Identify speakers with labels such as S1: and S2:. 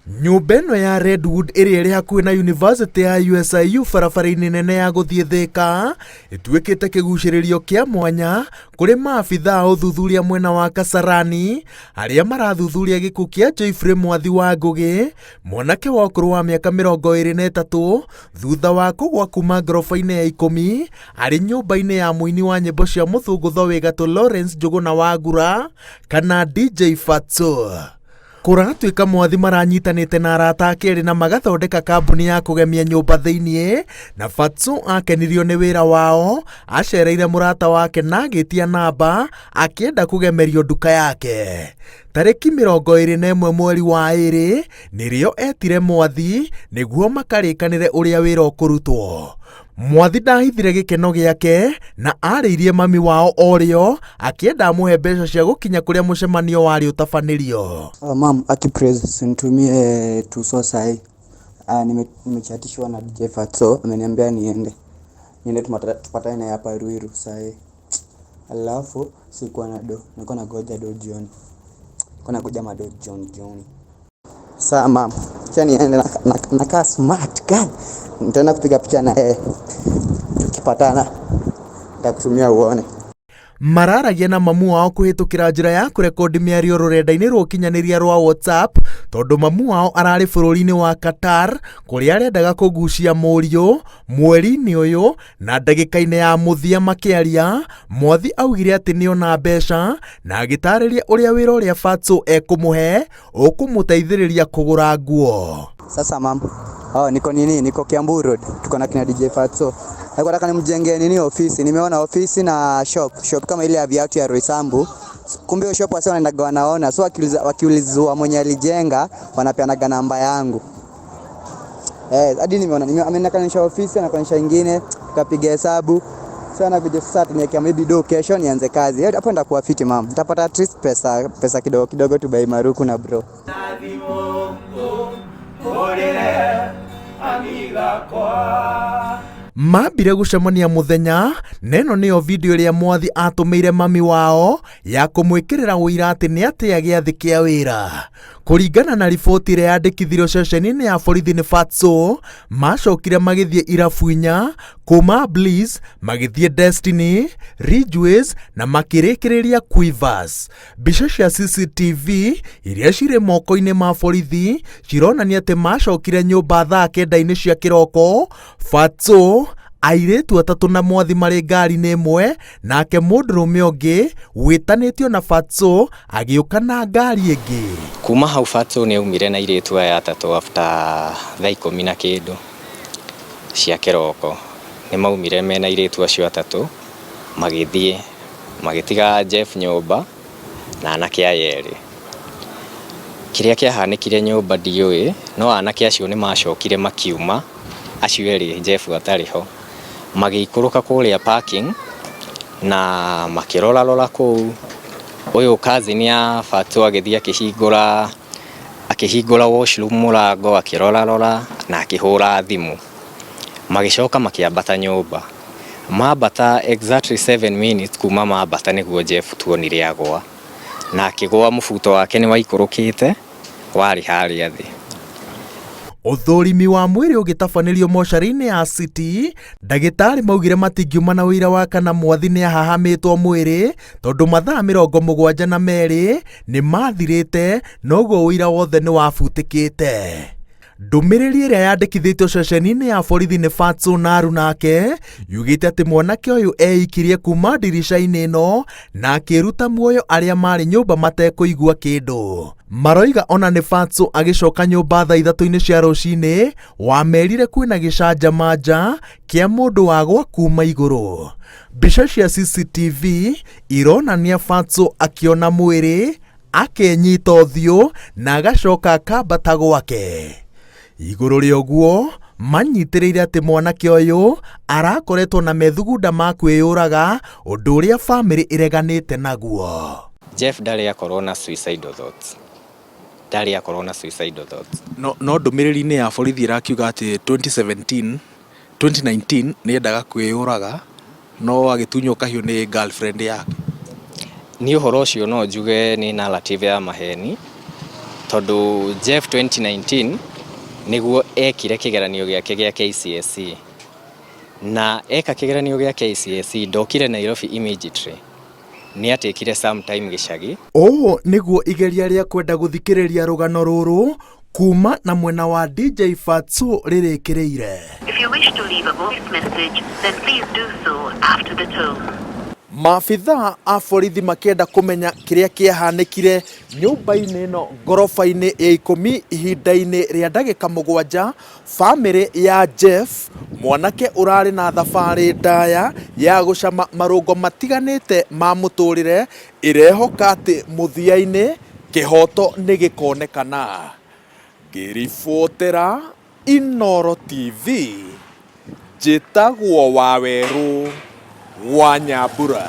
S1: Nyũmba ĩno ya Redwood ĩrĩa ĩrĩ hakuhĩ na yunivasĩtĩ ya USIU barabara-inĩ nene ya gũthiĩ Thĩka, ĩtuĩkĩte kĩgucĩrĩrio kĩa mwanya kũrĩ maabitha a ũthuthuria mwena wa Kasarani arĩa marathuthuria gĩkuũ kĩa Geoffrey Mwathi wa Ngũgĩ, mwanake wa ũkũrũ wa mĩaka 23, thutha wa kũgwa kuma ngoroba-inĩ ya 10 arĩ nyũmba-inĩ ya mũini wa nyĩmbo cia mũthũngũtho wĩ gatũ Lawrence Njũgũna Wangura kana DJ Fatxo. Kũratuĩka Mwathi maranyitanĩte na arata ake erĩ na magathondeka kambuni ya kũgemia nyũmba thĩinĩ, na Fatxo akenirio nĩ wĩra wao, acereire mũrata wake na agĩtia namba akĩenda kũgemerio nduka yake. Tarĩki 21 mweri wa ĩrĩ nĩrĩo etire Mwathi nĩguo makarĩkanĩre ũrĩa wĩra ũkũrutwo. Mwathi ndahithire gĩkeno gĩake na arĩirie mami wao o rĩo akĩenda amũhe mbeca cia gũkinya kũrĩa mũcemanio warĩ ũtabanĩrio.
S2: Oh, mam, aki praise sinitumie tuso sahi. Ah, nimechatishwa na DJ Fatxo, ameniambia niende. Niende tupatane naye hapa Ruiru sahi. Alafu sikuwa na do, nilikuwa nagoja do jioni. Nilikuwa nagoja mado jioni jioni. Saa mam, acha niende nakaa smart guy. Nitaenda kupiga picha na yeye. Tukipatana nitakutumia uone.
S1: Mararagia na mamu wao kũhĩtũkĩra njĩra ya kũrekondi mĩario rũrenda-inĩ rwa ũkinyanĩria rwa WhatsApp tondũ mamu wao ararĩ bũrũri-inĩ wa Qatar kũrĩa arendaga kũgucia mũriũ mweri-inĩ ũyũ na ndagĩka-inĩ ya mũthia makĩaria Mwathi augire atĩ nĩona mbeca na agĩtarĩria ũrĩa wĩra ũrĩa Fatxo ekũmũhe ũkũmũteithĩrĩria kũgũra nguo.
S2: Sasa mam, oh, niko nini, niko Kiambu Road, tuko na kina DJ Fatxo. Alikuwa nataka nimjengee nini ofisi, nimeona ofisi na shop, shop kama ile ya viatu ya Roysambu. Kumbe hiyo shop wase wanaendaga wanaona, so wakiulizwa mwenye alijenga wanapeanaga namba yangu. Hadi nimeona, amenikanisha ofisi, anakanisha ingine, tukapiga hesabu. Sasa anakuja sasa ataniwekea maybe do kesho nianze kazi. Hapo nitakuwa fiti mam. Nitapata at least pesa kidogo kidogo tu buy maruku na bro.
S1: Mambire gũcemania mũthenya na ĩno nĩyo video ĩrĩa Mwathi atũmĩire mami wao ya kũmwĩkĩrĩra ũira atĩ nĩ atĩa gĩathĩ kĩa wĩra. Kũringana na riboti ĩrĩa yandĩkithirio ceceni-inĩ ya borithi nĩ Fatxo, macokire magĩthiĩ irabu inya kuma Bliss magĩthiĩ Destiny, Ridgeways na makĩrĩkĩrĩria Quivers. Mbica cia CCTV iria cirĩ moko-inĩ ma borithi cironania atĩ macokire nyũmba thaa 9-inĩ cia kĩroko, Fatxo airĩtu atatũ na Mwathi marĩ ngari-inĩ ĩmwe nake mũndũrũme ũngĩ wĩtanĩtio na Fatxo agĩũka na ngari ĩngĩ.
S3: Kuma hau Fatxo nĩ aumire na airĩtu aya atatũ after thaa 10 na kĩndũ cia kĩroko. Nĩ maumire mena airĩtu acio atatũ magĩthiĩ magĩtiga Jeff nyũmba na anake aya erĩ. Kĩrĩa kĩahanĩkire nyũmba ndiũĩ, no anake acio nĩ macokire makiuma acio erĩ Jeff atarĩ ho. Magĩikũrũka kũrĩa parking na makĩrorarora kũu. Ũyũ cousin ya Fatxo agĩthiĩ akĩhingũra washroom mũrango akĩrorarora na akĩhũra thimũ. Magĩcoka makĩambata nyũmba. Mambata exactly 7 minutes kuma mambata nĩguo Jeff tuonire agwa. Na akĩgwa mũbuto wake nĩ waikũrũkĩte warĩ harĩa thĩ.
S1: Ũthũrimi wa mwĩrĩ ũgĩtabanĩrio mocarĩ-inĩ ya City, ndagĩtarĩ maugire matingiuma na ũira wa kana Mwathi nĩ ahahamĩtwo mwĩrĩ tondũ mathaa 72 nĩ mathirĩte noguo ũira wothe nĩ wabutĩkĩte. Ndũmĩrĩri ĩrĩa yandĩkithĩtio ceceni-inĩ ya borithi nĩ Fatxo na aruna ake yugĩte atĩ mwanake ũyũ eikirie kuma ndirica-inĩ ĩno na akĩruta muoyo arĩa marĩ nyũmba matekũigua kĩndũ. Maroiga ona nĩ Fatxo agĩcoka nyũmba thaa 3 cia rũcinĩ wamerire kwĩna gĩcanjama nja kĩa mũndũ wagwa kuma igũrũ. Mbica cia CCTV ironania Fatxo akĩona mwĩrĩ akenyita ũthiũ na agacoka akambata gwake. Igũrũ rĩa ũguo manyitĩrĩire atĩ mwanake ũyũ arakoretwo na methugunda ma kwĩyũraga ũndũ ũrĩa bamĩrĩ ĩreganĩte naguo.
S3: Jeff ndarĩ akorwo na suicidal thoughts. Ndarĩ akorwo na suicidal thoughts.
S4: No ndũmĩrĩri-inĩ ya borithi ĩrakiuga atĩ 2017, 2019 nĩendaga kwĩyũraga no agĩtunywo kahiũ nĩ girlfriend yake.
S3: Niĩ ũhoro ũcio no njuge nĩ narrative ya maheni. Tondũ Jeff 2019 nĩguo ekire kĩgeranio gĩake gĩa KCSE. Na eka kĩgeranio gĩa KCSE ndokire Nairobi immediately. Nĩ atekire some time gĩcagi.
S1: Ũũ nĩguo igeria rĩa kwenda gũthikĩrĩria rũgano rũrũ kuma na mwena wa DJ Fatxo rĩrĩkĩrĩire.
S5: If you wish to leave a voice message, then please do so after the tone.
S1: Maabithaa a borithi makĩenda kũmenya kĩrĩa kĩahanĩkire nyũmba-inĩ ĩno ngoroba-inĩ ya ikũmi ihinda-inĩ rĩa ndagĩka mũgwanja, bamĩrĩ ya Jeff, mwanake ũrarĩ na thabarĩ ndaya ya gũcama marũngo matiganĩte ma mũtũrĩre, ĩrehoka atĩ mũthia-inĩ kĩhoto nĩ gĩkonekana. Ngĩribotera Inooro TV, njĩtagwo Wawerũ wa Nyambura.